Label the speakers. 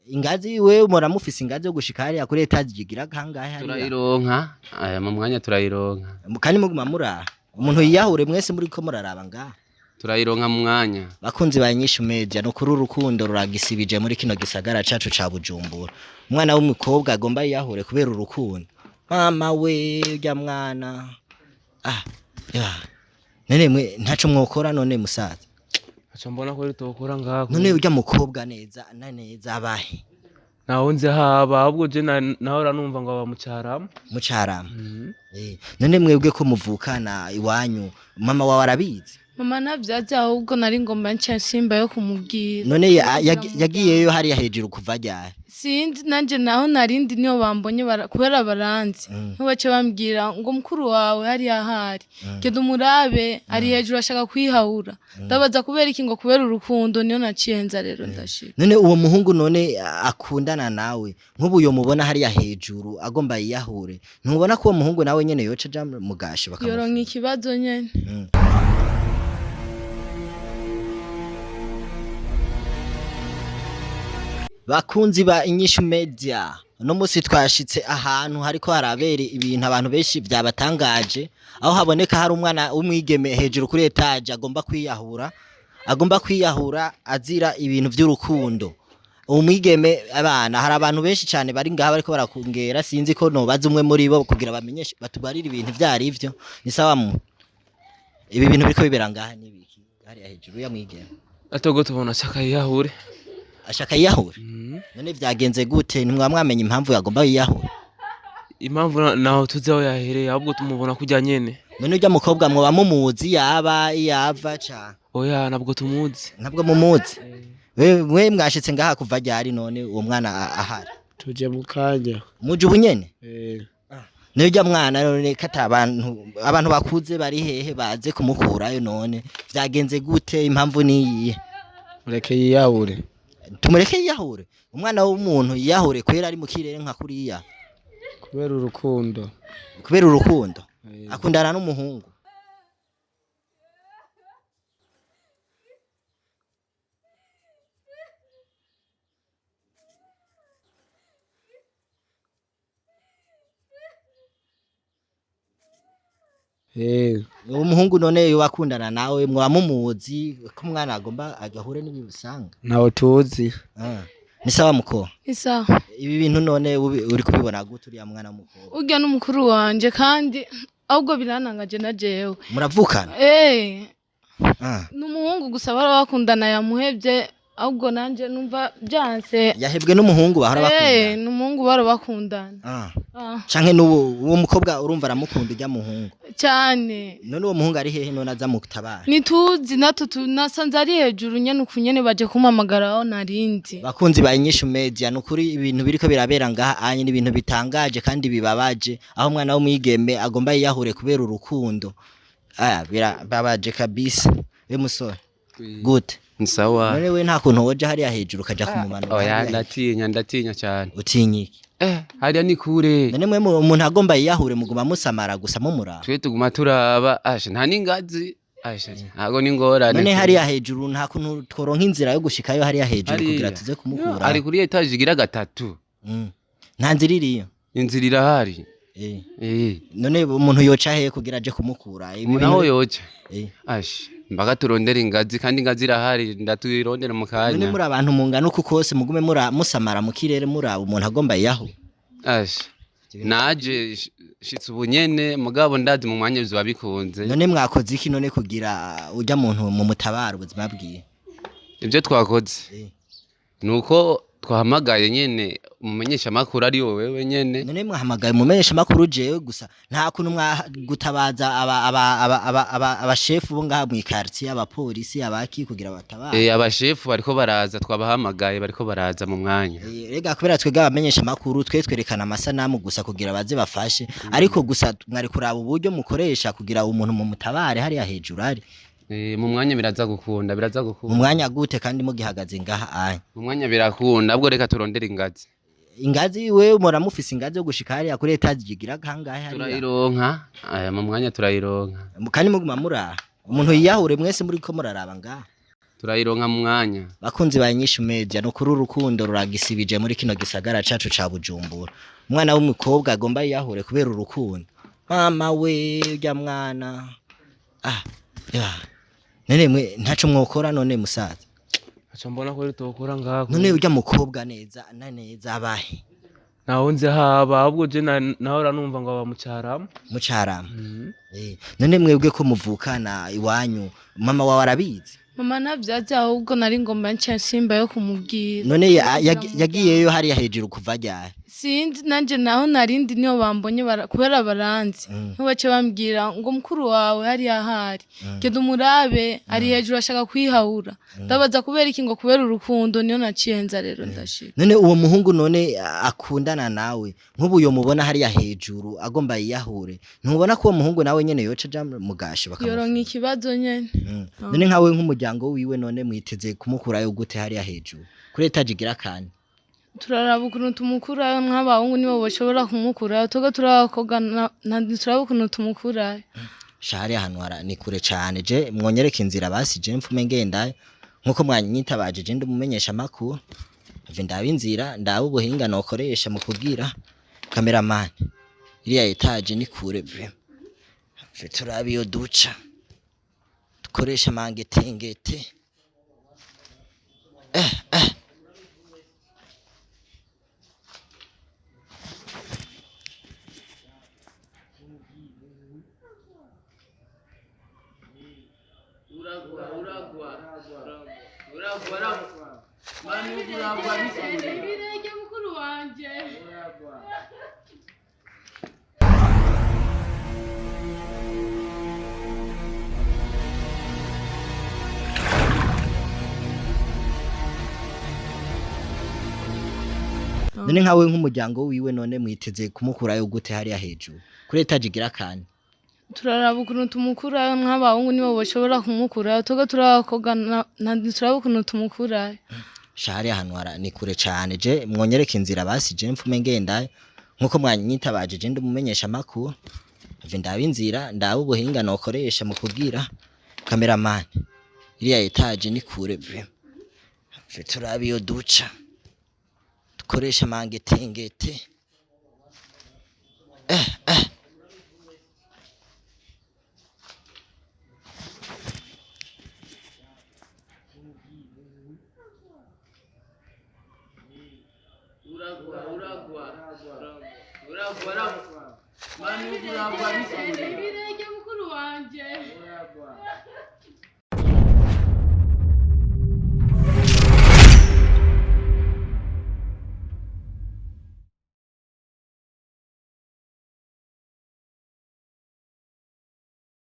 Speaker 1: Ingazi we muramufise ingazi yo gushika hariya kuri etaje igira kangahe hariya?
Speaker 2: Turayironka aya mu mwanya turayironka.
Speaker 1: Kandi muguma muraha umuntu yiyahure mwese muriko muraraba ngaha.
Speaker 2: Turayironka mu mwanya.
Speaker 1: Bakunzi ba Inyishu Media, no kuri urukundo ruragisibije muri kino gisagara cacu ca Bujumbura. Umwana w'umukobwa agomba yiyahure kubera urukundo. Mama we urya mwana. Ah, ya. None mwe ntaco mwokora none musaza?
Speaker 3: Aca mbona ko tokora ngaho.
Speaker 1: None urya mukobwa neza na neza abahe?
Speaker 3: Naho nzi haba ahubwo je nahora numva ngo aba mu Carama.
Speaker 1: Mu Carama. None mwebwe ko muvukana iwanyu, mama wawe arabizi?
Speaker 4: Mama ntabyazi, ahubwo nari ngomba nca simba yo kumubwira.
Speaker 1: None yagiyeyo hariya hejuru kuva ryari?
Speaker 4: Sinzi nanje naho narindi niyo bambonye kubera baranzi. Ntibace bambwira ngo mukuru wawe hariya ahari. Genda umurabe ari hejuru ashaka kwihahura. Ndabaza kubera iki ngo kubera urukundo, niyo naciye nza rero ndashika.
Speaker 1: None uwo muhungu none akundana nawe, nk'ubu yo mubona hariya hejuru agomba yiyahure, ntubona ko uwo muhungu nawe nyene yoca aja mu gashi bakamufunga?
Speaker 4: Yoronka ikibazo nyene.
Speaker 1: Bakunzi ba Inyishu Media, uno musi twashitse ahantu hariko harabera ibintu abantu benshi vyabatangaje, aho haboneka hari umwana w'umwigeme hejuru kuri etaje agomba kwiyahura, agomba kwiyahura azira ibintu vy'urukundo. Umwigeme abana hari abantu benshi cyane bari ngaha bariko barakungera, sinzi ko nobaza umwe muri bo kugira bamenyeshe batubarire ibintu vyari ivyo. Ni sawa mu ibi bintu biriko bibera ngaha nibiki hariya hejuru ya mwigeme?
Speaker 3: Atogo tubona ashaka yiyahure.
Speaker 1: Ashaka yiyahure? None vyagenze gute? Ntimwaba mwamenya impamvu yagomba yiyahure?
Speaker 3: Impamvu naho tuzi aho yahereye, ahubwo tumubona kurya nyene.
Speaker 1: None urya mukobwa mwoba mumuzi yaba yava ca?
Speaker 3: Oya ntabwo tumuzi.
Speaker 1: Ntabwo mumuzi. We mwashitse ngaha kuva ryari none uwo mwana ahari?
Speaker 5: Tuje mu kanya.
Speaker 1: Muje ubu nyene?
Speaker 5: Eh.
Speaker 1: None urya mwana none kata abantu bakuze bari hehe baze kumukurayo none? Vyagenze gute? Impamvu niyihe?
Speaker 5: Mureke yiyahure.
Speaker 1: Tumureke yiyahure? Umwana w'umuntu yiyahure kwera ari mu kirere nka kuriya?
Speaker 5: Kubera urukundo.
Speaker 1: Kubera urukundo. Akundana n'umuhungu. Uwo muhungu none yoba akundana nawe mwaba mumuzi ko umwana agomba agahure n'ibisanga?
Speaker 5: Ntawe tuzi.
Speaker 1: Ni sawa muko?
Speaker 4: Ni sawa.
Speaker 1: Ibi bintu none uri kubibona gute uriya mwana w'umukobwa?
Speaker 4: Urya n'umukuru wanje kandi ahubwo biranangaje na jewe.
Speaker 1: Muravukana?
Speaker 4: N'umuhungu gusa bara bakundana yamuhevye, ahubwo nanje numva byanse.
Speaker 1: Yahebwe n'umuhungu bahora bakundana?
Speaker 4: N'umuhungu bahora bakundana.
Speaker 1: Canke n'uwo uwo mukobwa urumva aramukunda urya muhungu?
Speaker 4: Cyane.
Speaker 1: None uwo muhungu ari hehe none aza mutabara?
Speaker 4: Nituzi natwe nasanze ari hejuru nyene uku nyene baje kumpamagara aho narindi.
Speaker 1: Bakunzi ba Inyishu Media, nukuri ibintu biriko birabera ngaha anye ni ibintu bitangaje kandi bibabaje, aho umwana w'umwigeme agomba yiyahure kubera urukundo. Birababaje kabisa. We musore, gute?
Speaker 2: Ni sawa.
Speaker 1: None we nta kuntu woja hariya hejuru ukaja kumumanura?
Speaker 2: Oya ndatinya, ndatinya cyane.
Speaker 1: Utinya iki?
Speaker 2: Hariya ni kure.
Speaker 1: None mwe umuntu agomba yiyahure muguma musamara gusa mumuraba?
Speaker 2: Twe tuguma turaba, asha nta n'ingazi. Asha ntago n'ingorane.
Speaker 1: None hariya hejuru nta kuntu tworonka inzira yo gushikayo hariya hejuru kugira tuze kumukura?
Speaker 2: Ari kuri etaje igira gatatu.
Speaker 1: Nta nzira iriyo.
Speaker 2: Inzira irahari.
Speaker 1: None umuntu yoca hehe kugira aje kumukura? Ibi
Speaker 2: Umuntu aho yoca.
Speaker 1: Asha
Speaker 2: mbaga turondera ingazi kandi ingazi irahari ndaturondera mu kanya.
Speaker 1: None muri abantu mungana uku kose mugume musamara mu kirere muraba umuntu agomba yiyahure?
Speaker 2: Asha naje shitse ubunyene mugabo ndazi mu mwanya bizoba bikunze.
Speaker 1: None mwakoze iki none kugira urya muntu mu mutabara ubuzima bwiwe?
Speaker 2: Ibyo twakoze nuko twahamagaye nyene umumenyesha makuru ari wewe nyene.
Speaker 1: None mwahamagaye umumenyesha makuru jewe gusa nta kuntu mwagutabaza abashefu bo ngaha mu quartier, abapolisi abaki kugira batabare?
Speaker 2: Abashefu bariko baraza, twabahamagaye bariko baraza mu mwanya.
Speaker 1: Rega kubera twebwe abamenyesha makuru twe twerekana amasanamu gusa kugira baze bafashe, ariko gusa mwari kuraba uburyo mukoresha kugira umuntu mu mutabare hariya hejuru ari.
Speaker 2: Mu mwanya biraza gukunda, biraza gukunda.
Speaker 1: Mu mwanya gute kandi mugihagaze ngaha anye?
Speaker 2: Mu mwanya birakunda, ahubwo reka turondere ingazi.
Speaker 1: Ingazi we muramufise ingazi yo gushika hariya kuri etaje igira kangahe hariya?
Speaker 2: Turayironka, aya mu mwanya turayironka.
Speaker 1: Kandi muguma muraha. Umuntu yiyahure mwese muriko muraraba ngaha.
Speaker 2: Turayironka mu mwanya.
Speaker 1: Bakunzi ba Inyishu Media, no kuri urukundo ruragisibije muri kino gisagara cacu ca Bujumbura. Umwana w'umukobwa agomba yiyahure kubera urukundo. Mama we, urya mwana. Ah, ya. None mwe ntaco mwokora none musaza?
Speaker 3: Aca mbona ko tokora ngaho.
Speaker 1: None urya mukobwa neza na neza abahe?
Speaker 3: Naho nzi haba, ahubwo je nahora numva ngo aba mu Carama.
Speaker 1: Mu Carama. None mwebwe ko muvukana iwanyu, mama wawe arabizi?
Speaker 4: Mama ntabyazi, ahubwo nari ngomba nce simba yo kumubwira.
Speaker 1: None yagiyeyo hariya hejuru kuva ryari?
Speaker 4: Sinzi nanje, naho narindi niyo bambonye kubera baranzi, niho bace bambwira ngo mukuru wawe hariya ahari, genda umurabe ari hejuru ashaka kwihahura. Ndabaza kubera iki, ngo kubera urukundo. Niyo naciye nza rero ndashika.
Speaker 1: None uwo muhungu none akundana nawe, nk'ubu yo mubona hariya hejuru agomba yiyahure, ntubona ko uwo muhungu nawe nyene yoca aja mu gasho bakamufunga?
Speaker 4: Yoronka ikibazo nyene.
Speaker 1: None nkawe nk'umuryango wiwe, none mwiteze kumukurayo gute hariya hejuru kuri étage igira kane?
Speaker 4: Turaraba ukuntu tumukurayo, nk'abahungu nibo bashobora kumukurayo, twebwe turi abakobwa turaba ukuntu tumukurayo.
Speaker 1: Sha, hariya ahantu ni kure cane. Je mwonyereka inzira basi, je mfume ngendayo nkuko mwanyitabaje. Je ndumumenyesha amakuru, ave ndaba inzira, ndaba ubuhinga nokoresha mu kubwira cameraman. Iriya étage ni kure vraiment. Ave turabe iyo duca, dukoresha amangetengete. Eh.
Speaker 4: Ibirenge mukuru wanje.
Speaker 1: None nkawe nk'umuryango wiwe, none mwiteze kumukurayo gute hariya hejuru kuri étage igira kane?
Speaker 4: Turaraba ukuntu tumukurayo, nk'abahungu nibo bashobora kumukurayo, twebwe turi abakobwa turaba ukuntu tumukurayo.
Speaker 1: Sha, hariya ahantu ni kure cane. Je mwonyereka inzira basi, je mfume ngendayo nkuko mwanyitabaje. Je ndumumenyesha amakuru, ave ndaba inzira, ndaba ubuhinga nokoresha mu kubwira cameraman. Iriya étage ni kure vraiment. Ave turabe iyo duca, dukoresha amangetengete. Eh.
Speaker 4: Ibirenge mukuru wanje.